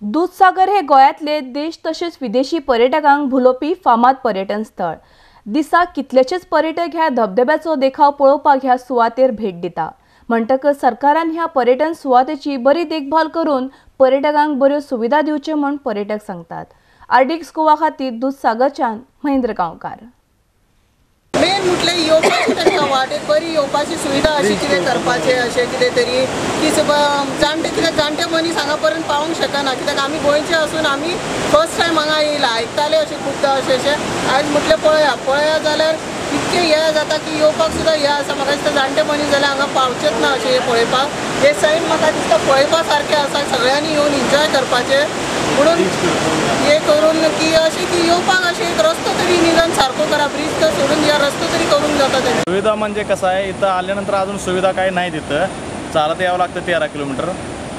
दूधसागर हे गोंयांतले देश तशेंच विदेशी पर्यटकांक भुलोवपी फामाद पर्यटन स्थळ. दिसाक कितलेशेच पर्यटक ह्या धबधब्याचो देखाव पळोवपाक ह्या सुवातेर भेट दिता. म्हणटकच सरकारान ह्या पर्यटन सुवातेची बरी देखभाल करून पर्यटकांक बऱ्यो सुविधा दिवच्यो म्हूण पर्यटक सांगतात. आरडीएक्स गोवा खातीर दूधसागरच्यान महेंद्र गांवकार. मेन म्हटल्यार येवपाची तांकां वाट एक बरी येवपाची सुविधा अशी कितें करपाचें, अशें कितें तरी की जाणटे, कित्याक जाणटे मनीस हांगा पर्यंत पावूंक शकना, कित्याक आमी गोंयचे आसून आमी फर्स्ट टायम हांगा येयला, आयकताले अशें खुबदां अशें अशें, आयज म्हटलें पळया पळया जाल्यार इतकें हें जाता की येवपाक सुद्दां हें आसा. म्हाका दिसता जाणटे मनीस जाल्यार हांगा पावचेच ना अशें हें पळयपाक. हें सैम म्हाका दिसता पळयपा सारकें आसा, सगळ्यांनी येवन एन्जॉय करपाचें म्हणून हे करून की अशें की येवपाक अशें एक रस्तो तरी निदान सारको करा, ब्रीज तर सोडून दिया, रस्तो तरी करूंक जाता तें. सुविधा म्हणजे कसं आहे, इथं आल्यानंतर अजून सुविधा काही नाही, तिथं चालत यावं लागतं 13 किलोमीटर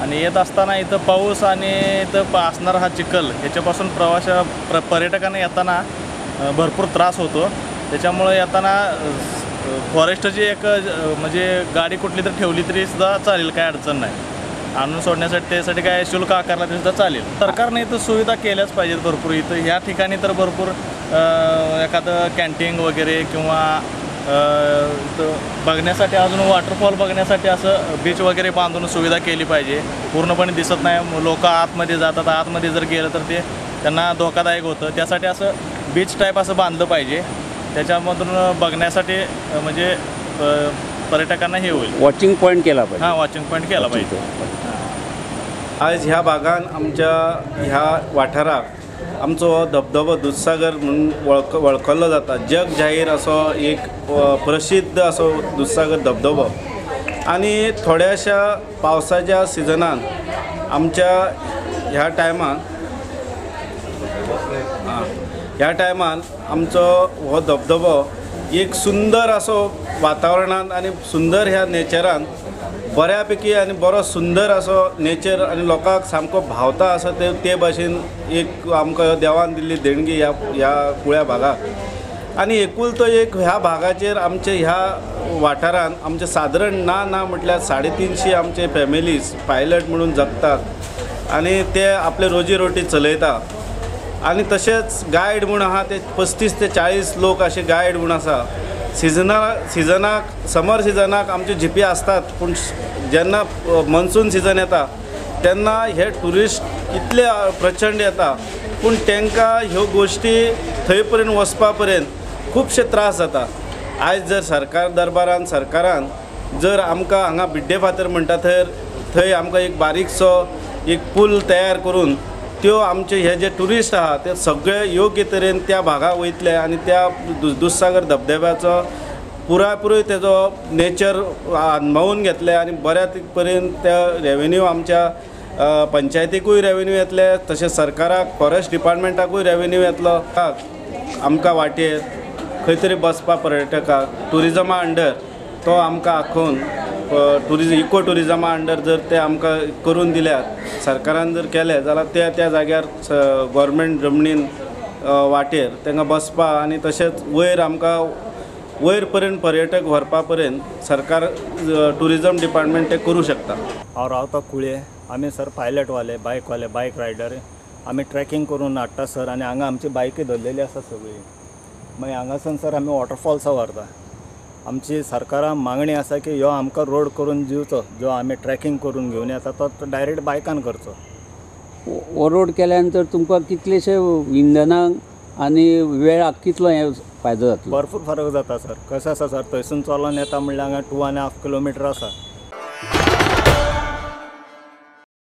आणि येत असताना इथं पाऊस आणि इथं असणारा हा चिखल ह्याच्यापासून प्रवास पर्यटकांना येताना भरपूर त्रास होतो. त्याच्यामुळे येताना फॉरेस्टची एक म्हणजे गाडी कुठली तर ठेवली तरी सुद्धा चालेल, काय अडचण नाही. आणून सोडण्यासाठी त्यासाठी काय शुल्क आकारला तरी सुद्धा चालेल. सरकारने इथं सुविधा केल्याच पाहिजेत भरपूर. इथं ह्या ठिकाणी तर भरपूर एखादं कॅन्टीन वगैरे किंवा बघण्यासाठी अजून वॉटरफॉल बघण्यासाठी असं बीच वगैरे बांधून सुविधा केली पाहिजे. पूर्णपणे दिसत नाही, लोक आतमध्ये जातात, आतमध्ये जर गेलं तर ते त्यांना धोकादायक होतं. त्यासाठी असं बीच टाईप असं बांधलं पाहिजे, त्याच्यामधून बघण्यासाठी म्हणजे पर्यटकांना हे होईल. वॉचिंग पॉईंट केला पाहिजे. हां, वॉचिंग पॉईंट केला पाहिजे. आज ह्या भागान आमच्या ह्या वाठाराक आमचो हो धबधबो दूधसागर म्हणून वळखल्लो जाता. जग जाहीर असो एक प्रसिद्ध असो दूधसागर धबधबो. आनी थोड्याशा पावसाच्या सिजनान आमच्या ह्या टायमान आमचो हो धबधबो एक सुंदर असो वातावरणांत आनी सुंदर ह्या नेचरान बऱ्या पैकी आनी बरो सुंदर असो नेचर आनी लोकांक सामको भावता असो ते भाशेन एक आमकां देवान दिल्ली देणगी ह्या ह्या कुळ्या भागाक. आनी एकुलतो एक ह्या भागाचेर आमचे ह्या वाठारान आमचे सादारण ना ना म्हटल्यार 350 आमचे फॅमिलीज पायलट म्हणून जगतात आनी ते आपले रोजी रोटी चलयता. आनी तशेंच गायड म्हूण आहा ते 35 ते 40 लोक अशे गायड म्हूण आसा. सिजनाक समर सिजनाक आमच्यो जिपी आसतात, पूण जेन्ना मनसून सिजन येता तेन्ना हे ट्युरिस्ट इतले प्रचंड येता, पूण तांकां ह्यो गोश्टी थंय पर्यंत वचपा पर्यंत खुबशे त्रास जाता. आयज जर सरकार दरबारान सरकारान जर आमकां हांगा बिड्डे फातर म्हणटा थंय आमकां एक बारीकसो एक पूल तयार करून त्यो आमचे हे जे ट्युरिस्ट आहा ते सगळे योग्य तरेन त्या भागाक वयतले आनी त्या दूधसागर धबधब्याचो पुराय तेजो नेचर अनुभवून घेतले आनी बऱ्या पर्यंत त्या रेवेन्यू आमच्या पंचायतीकूय रेवेन्यू येतले, तशें सरकाराक फॉरेस्ट डिपार्टमेंटाकूय रेवेन्यू येतलो. आमकां वाटेर खंय तरी बसपा पर्यटकाक ट्युरिजमा अंडर तो आमकां आखोवन इको ट्युरिजमा अंडर जर ते आमकां करून दिल्यार सरकारान जर केलें जाल्यार त्या त्या जाग्यार गव्हर्मेंट जमनीन वाटेर तांकां बसपा आनी तशेंच वयर आमकां वयर पर्यंत पर्यटक व्हरपा पर्यंत सरकार ट्युरिजम डिपार्टमेंट ते करूं शकता. हांव रावता कुळे. आमी सर पायलटवाले, बायकवाले, बायक रायडर. आमी ट्रेकिंग करून हाडटा सर आनी हांगा आमची बायकी धरलेली आसा सगळी. मागीर हांगासून सर आमी वॉटरफॉल्सा व्हरता. आमची सरकारा मागणी आसा की ह्यो आमकां रोड करून दिवचो, जो आमी ट्रेकिंग करून घेवन येता तो डायरेक्ट बायकान करचो. हो रोड केल्या नंतर तुमकां कितलेशे इंधनाक आनी वेळाक कितलो हें फायदो जातलो? भरपूर फरक जाता सर. कशें आसा सर, थंयसून चलोन येता म्हणल्यार हांगा 2.5 किलोमिटर आसा.